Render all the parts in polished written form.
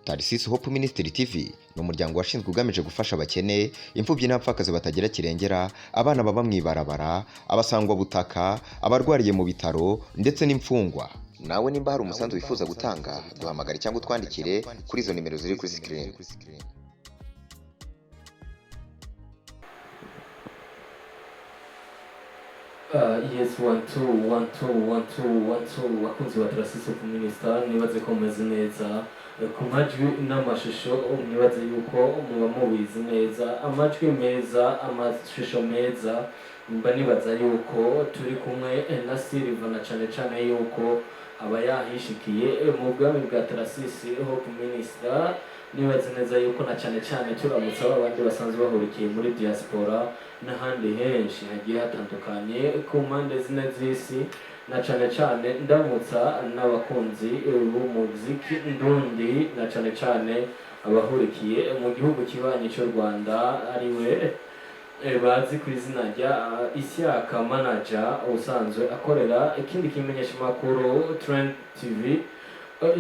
Tarisisi Hope Ministry TV ni umuryango washinzwe ugamije gufasha abakene, imfubyi n'abapfakazi batagira kirengera, abana baba mu ibarabara, abasangwabutaka, abarwariye mu bitaro ndetse n'imfungwa. Nawe nimba hari umusanzu wifuza gutanga, duhamagare cyangwa utwandikire kuri izo nimero ziri kuri screen. Yes, one two one two one two one two, bakunzi ba Tarasisi of Minister, nibaze ko mumeze neza. Ku majwi n'amashusho nibaze yuko muba mubizi neza, amajwi meza, amashusho meza. Mba nibaza yuko turi kumwe na Silva, na cane cane yuko aba yahishikiye mu bwami bwa Tarasisi Hope Minister. Nibaze neza yuko na cane cane turamutse aba bandi basanzwe bahurikiye muri diaspora n'ahandi henshi hagiye hatandukanye ku mpande zine z'isi, na cane cane ndamutsa n'abakunzi b'umuziki ndundi, na cane cane abahurikiye mu gihugu kibanyi cy'u Rwanda, ariwe bazi ku izina rya Isiaka Manager, usanzwe akorera ikindi kimenyeshamakuru Trend TV.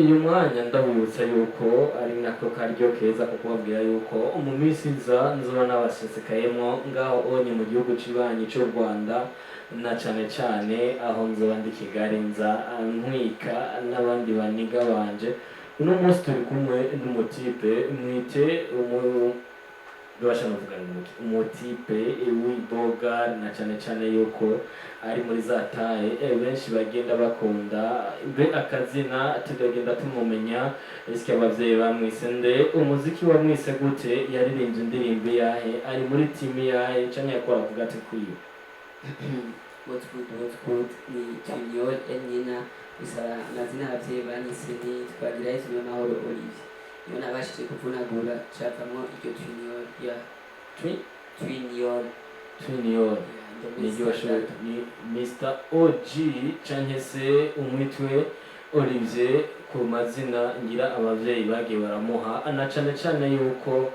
Uyu mwanya ndabibutsa yuko ari nako karyo keza ko kubabwira yuko mu minsi iza nzoba nabashesekayemo ngaho onye mu gihugu cibanyi c'u Rwanda, na cane cane aho nzoba ndi Kigali, nza ntwika n'abandi baniga banje. Uno munsi turi kumwe n'umutipe mwite umu bibasha novuga ngo umutipe w'iboga, na cane cane yuko ari muri za taye benshi bagenda bakunda. Mbe akazina tugagenda tumumenya, eske abavyeyi bamwise nde? Umuziki wamwise gute? Yaririmbye indirimbo yahe? Ari muri timu yahe canke yakora ku gati kwiwe? What's good, what's good, ni Junior Elnina. Gusa amazina abavyeyi banyise ni Twagirayezu Mahoro Olivier, niyo nabashije kuvunagura cavamwo iryo Junior ya Twi Junior. Twinior niryo washoboye ni Mr OG canke se umwitwe Olivier ku mazina ngira abavyeyi bagiye baramuha, na cane cane yuko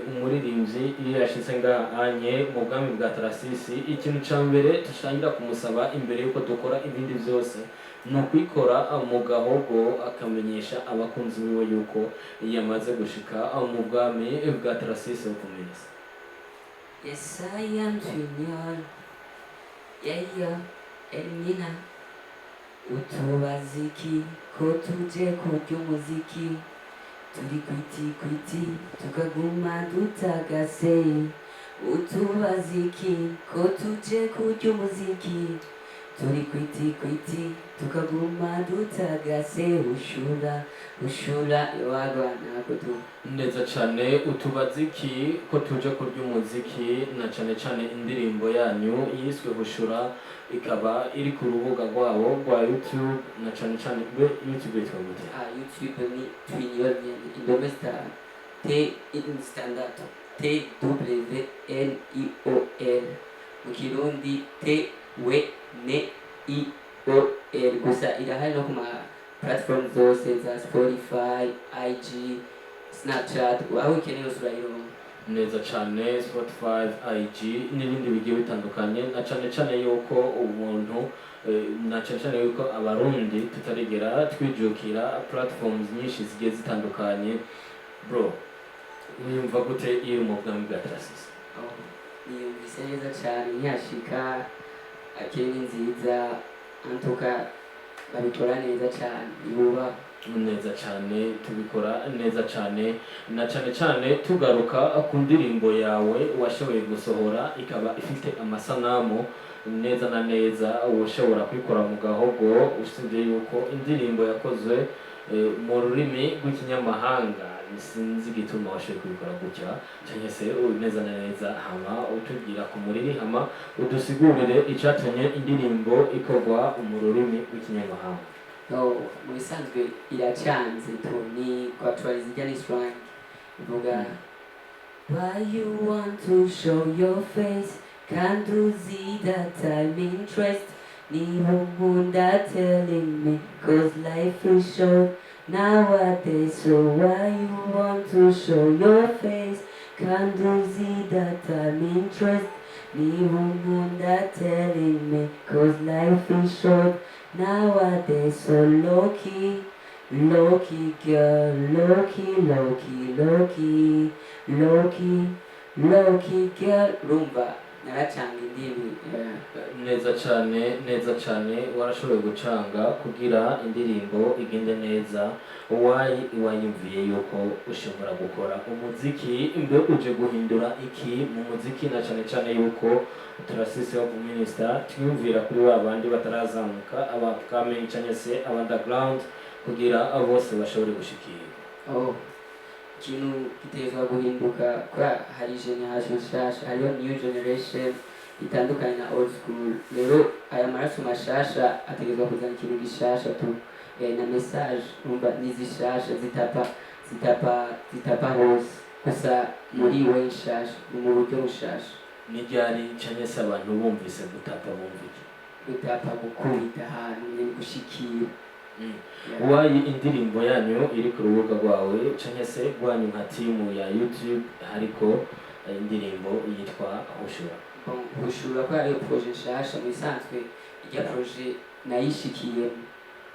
umuririmbyi iyo yashitse ngaha anye mu bwami bwa Tarasisi, ikintu ca mbere dushangira kumusaba imbere yuko dukora ibindi vyose ni ukwikora mu gahogo, akamenyesha abakunzi biwe yuko yamaze gushika mu bwami bwa Tarasisi bukomeza. Yes, I am Junior, yeah, yeah, Elnina. Utubaza iki ko tuje kurya umuziki, turi kwiti kwiti tukaguma dutagase? Utubaza iki ko tuje kurya umuziki, turi kwiti kwiti tukaguma dutagase? Ushura ushura iwagwa ntabwo tu Neza cane. Utubaza iki ko tuje kurya umuziki, na cane cane indirimbo yanyu yiswe Hushura ikaba iri ku rubuga rwabo rwa YouTube, na cane cane be YouTube yitwa gute? Ah, YouTube ni Twinior nyene, indome zitanu, T zitandatu, T W N I O L, mu Kirundi T W N I O L. Gusa irahari no ku ma platform zose za Spotify, IG, Snapchat, aho ukeneye hose urayironka. Neza cane. Spotify, IG n'ibindi bigiye bitandukanye, na cane cane yuko umuntu na cane cane yuko Abarundi tutarigera twijukira platforms nyinshi zigiye zitandukanye. Bro, wiyumva gute iyo uri mu bwami bwa Tarasisi? Oh, niyumvise neza cane nkihashika. Akiri ni nziza antuka, babikora neza cane, yubaha. Neza cyane, tubikora neza cyane, na cyane cyane tugaruka ku ndirimbo yawe washoboye gusohora ikaba ifite amasanamu neza na neza, ushobora kuyikora mu gahogo, usibye yuko indirimbo yakozwe mu rurimi rw'ikinyamahanga. Sinzi igituma washoboye kubikora gutya, cyangwa se neza na neza hama utubwira ku muriri, hama udusigurire icyatumye indirimbo ikorwa mu rurimi rw'ikinyamahanga. No, mu bisanzwe iracanze tu, ni kwatualiza ijya ni slang ivuga: "Why you want to show your face, can't you see that I'm interest? Niba unkunda telling me, cause life is short nowadays. So why you want to show your face, can't you see that I'm interest? Niba unkunda telling me, cause life is short nowadays. So low key." Low-key girl, low-key, low-key, low-key, low-key, low-key girl. Urumva naracanga indimi, yeah. Neza cyane, neza cyane. Warashoboye gucanga kugira indirimbo igende neza. Wayi wayumviye yuko ushobora gukora umuziki, mbe uje guhindura iki mu muziki, na cyane cyane yuko Trasisi of Minister twiyumvira kuri ba bandi batarazamuka, aba upcoming cyangwa se aba underground, kugira bose bashobore gushikira? Oh, ikintu gitegerezwa guhinduka kubera hari generation nshasha, hariho new generation itandukanye na old school. Rero aya maraso mashasha ategerezwa kuzana ikintu gishasha tu, na message umva ni zishasha, zitapa zitapa zitapa hose, gusa muri we nshasha, ni mu buryo bushasha. Ni ryari cyangwa se abantu bumvise gutapa bumva iki? Gutapa, gukubita ahantu nyene, gushikira. Yeah. Wayi indirimbo yanyu iri ku rubuga rwawe cyangwa se rwanyu nka timu ya YouTube, hariko indirimbo yitwa Hushura. Bon, Hushura ko ariyo projet nshasha, mu bisanzwe irya projet nayishikiyemo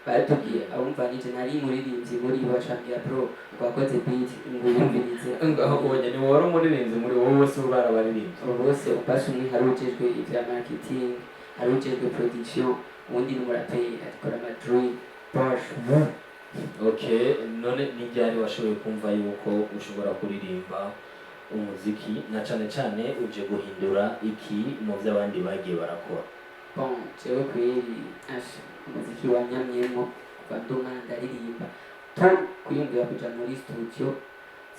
baratubwiye, abumva nije nari muririmbyi muri bo, bacambwira: "Bro, twakoze beat ngo uyumvirize." Ngaho ubonye ni wowe wari umuririmbyi muri wowe, bose uba barabaririmbyi? Abo bose ubasi umwe, hari ujejwe ibya marketing, hari ujejwe production, uwundi ni umuraperi akora ama drill bash. Okay, none ni ryari washoboye kumva yuko ushobora kuririmba umuziki, na cane cane uje guhindura iki mu vyo abandi bagiye barakora? Bon, jewe kweri asha umuziki wanyamyemo kuva ndi umwana, ndaririmba tu. Kwiyumvira kuja muri studio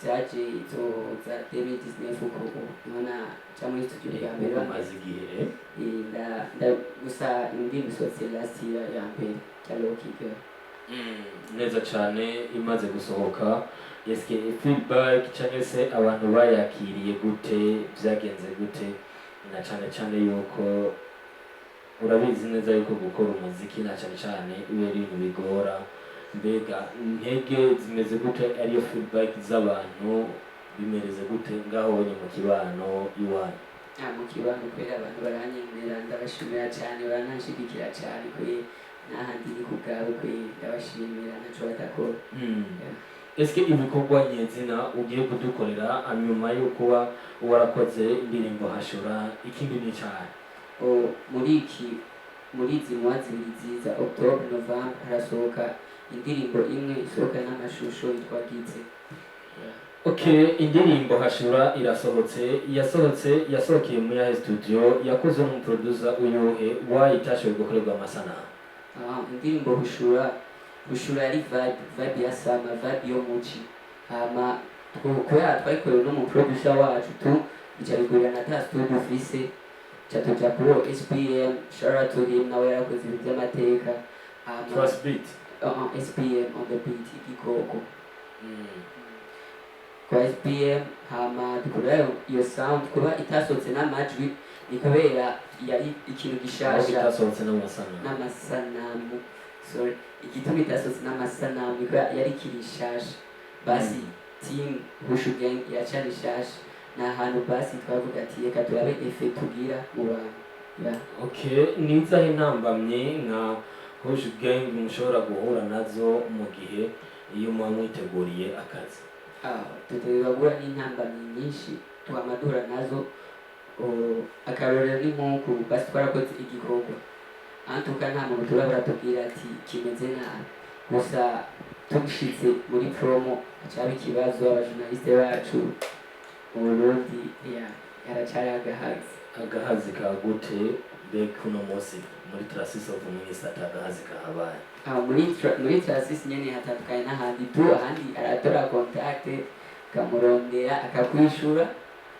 vyaje izo za 2019, uko niho naja muri studio bwa mbere. Umaze igihe rero. Gusa indirimbo isohotse last year ya mbere ya Low-Key Girl. Neza cane. Imaze gusohoka, eske feedback cyangwa se abantu bayakiriye gute? Byagenze gute, na cane cane yuko urabizi neza yuko gukora umuziki na cane cane iba ari ibintu bigora? Mbega intege zimeze gute, ariyo feedback z'abantu bimereze gute ngaho wonye mu kibano iwanyu? Ah, mu kibano kubera abantu baranyemera, ndabashimira cyane, barananshigikira cyane kweri, n'ahandi ni ku bwabo kweri, ndabashimira, ntaco badakora. Yeah. Eske ibikorwa nyezina ugiye kudukorera nyuma yo kuba warakoze indirimbo Hashura, ikindi ni cyane? O, muri izi mois 2 ziza, October, November, harasohoka indirimbo imwe isohoka n'amashusho yitwa Gize. Yeah. Okay, indirimbo Hashura irasohotse, yasohotse, yasohokeye muri yahe studio? Yakoze n'umuproducer uyuhe? Wayitashoboye gukorerwa amasanamu? Ah, indirimbo Hushura, Hushura ari vibe ya summer, vibe yo muci. Hama kubera twayikorewe n'umuproducer wacu tu, ica bigurira na ta studio ufise, ca tuja kuri uwo SPM. Shout out to him, nawe yarakoze ibintu by'amateka. Hama Trust Beat? SPM on the beat, igikoko kwa SPM. Hama dukora iyo sound. Kuba itasohotse n'amajwi ni kubera yari ikintu Aho gishasha. itasohotse n'amasanamu? N'amasanamu, sorry. Igituma itasohotse n'amasanamu ni kubera yari ikiri nshasha. Basi team Hushu Gang iracari nshasha, ni ahantu basi twavuga ati reka turabe effet tugira mu bantu, yeah. Okay, ni izahe ntambamyi nka Hush Gang mushobora guhura nazo mu gihe iyo muba mwiteguriye akazi? Ah, dutegerezwa guhura n'intambamyi nyinshi, twama duhura nazo. Oh, akarorero ni nk'uku basi twarakoze igikorwa, antuka nta muntu turabura tubwira ati kimeze nabi, gusa tushitse muri promo hacaba ikibazo. Abajournaliste bacu mu Burundi ya haracari agahazi. Agahazi ka gute? Mbega uno munsi muri Trasis of Minister ati agahazi kahabaye? Ah, muri Trasis nyene hatandukanye n'ahandi tu. Ahandi aratora contact, akamurondera, akakwishura,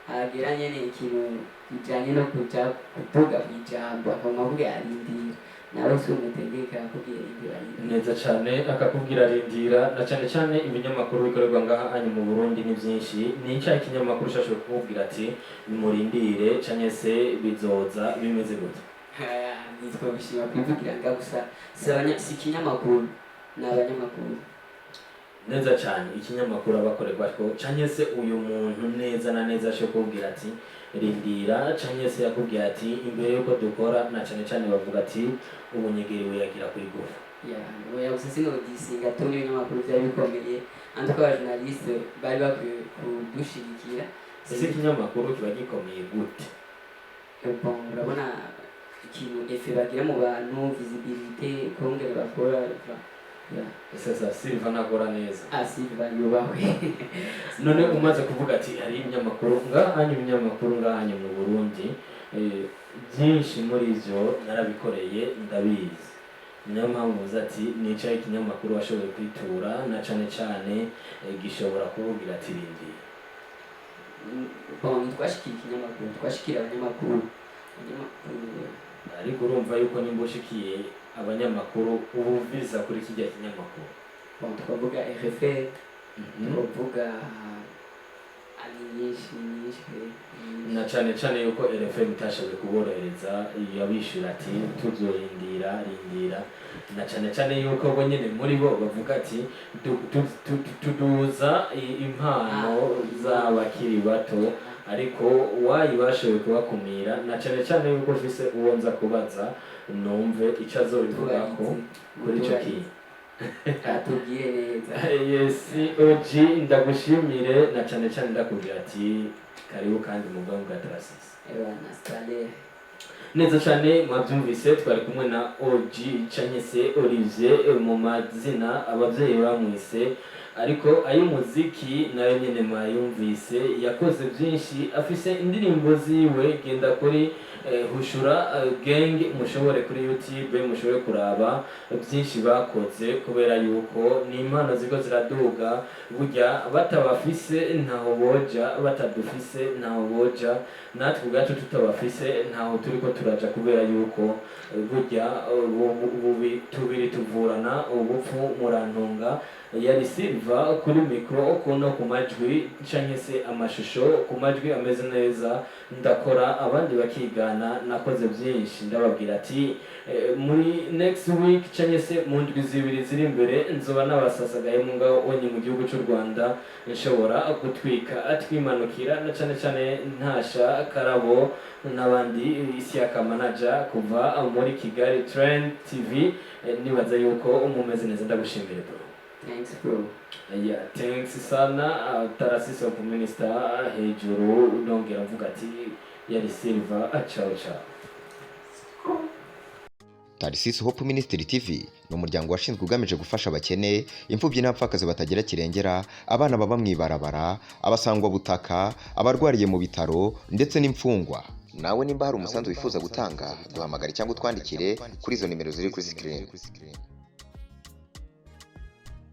hagera nyene ikintu kijanye no kuja kuvuga kw'ijambo, akaguma akubwira arindira, nawe si umutegeka, akubwira rindira, rindira. Neza cyane, akakubwira rindira. Na cyane cyane ibinyamakuru bikorerwa ngaha hanyu mu Burundi ni byinshi. Ni icyahe kinyamakuru ushobora kukubwira ati nimurindire, cyangwa se bizoza bimeze gute? Nitwa bishima kwivugira nga gusa si ikinyamakuru, ni abanyamakuru. Neza cyane. Ikinyamakuru abakorerwa ko cyangwa se uyu muntu neza na neza ashobora kukubwira ati rindira, cyangwa se yakubwira ati imbere y'uko dukora, na cyane cyane bavuga ati ubunyegeri buyagira ku igufa. Ya, oya, gusa sinodisinga tu, n'ibinyamakuru byari bikomeye, antuko abajournaliste bari bakwiye kudushigikira. Ese ikinyamakuru kiba gikomeye gute? Bon, urabona ikintu effet bagira mu bantu, visibilité, kongere bakora, ya. Ese sa Silva ntakora neza? Ah, Silva yubahwe. None umaze kuvuga ati hari ibinyamakuru ngahanye, ibinyamakuru ngahanye mu Burundi, byinshi muri byo narabikoreye, ndabizi. Niyo mpamvu uvuze ati nicaye ikinyamakuru washoboye kwitura, na cane cane gishobora kuvugira ati rindira. Bon, ntitwashikira ikinyamakuru, twashikira abanyamakuru. Ariko urumva yuko nimba ushikiye abanyamakuru, uba uviza kuri kijya kinyamakuru. Bon, twavuga RFL, twavuga ari nyinshi, ni nyinshi pe, ni nyinshi. Na cane cane yuko RFM itashoboye kuborohereza, yabishura ati tuzorindira, rindira, na cane cane yuko bo nyene muri bo bavuga ati tuduza impano z'abakiri bato, ariko wayi bashoboye kubakumira, na cane cane yuko ufise uwo nza kubaza numve ico azobivugako kuri ico kintu. Atubwire neza. Yes, OG, ndagushimire, na cane cane ndakubwira ati karibu kandi mu bwangu bwa Tarasisi. Ewa na starehe. Neza cyane, mwabyumvise, twari kumwe na OG canke se Olivier, mu mazina abavyeyi bamwise, ariko ay'umuziki nayo nyene mwayumvise, yakoze byinshi, afise indirimbo ziwe. Genda kuri Hushura Gang, mushobore kuri YouTube mushobore kuraba byinshi bakoze, kubera yuko ni impano ziko ziraduga. Burya batabafise ntaho boja, batadufise ntaho boja, natwe ubwacu tutabafise ntaho turiko turaja, kubera yuko burya bubi tubiri tuvurana ubupfu. Murantunga, yari Silva kuri mikro no ku majwi canke se amashusho, ku majwi ameze neza. Ndakora abandi bakigana, nakoze byinshi. Ndababwira ati muri next week canke se mu ndwi 2 ziri imbere, nzoba nabasasagaye mu ngaho onye mu gihugu cy'u Rwanda, nshobora gutwika twimanukira, na cane cane ntasha Karabo n'abandi, Isiaka manager kuva muri Kigali Trend TV. Nibaza yuko mumeze neza. Ndagushimire, bro. Thanks, bro. Yeah, thanks sana. Tarasisi of Minister hejuru. Nongera mvuga ati yari Silva. Ciao ciao. Tarisisi Hope Ministry TV ni umuryango washinzwe ugamije gufasha abakene, imfubyi n'abapfakazi batagira kirengera, abana baba mu ibarabara, abasangwabutaka, abarwariye mu bitaro ndetse n'imfungwa. Nawe nimba hari umusanzu wifuza gutanga, duhamagare cyangwa utwandikire kuri izo nimero ziri kuri screen.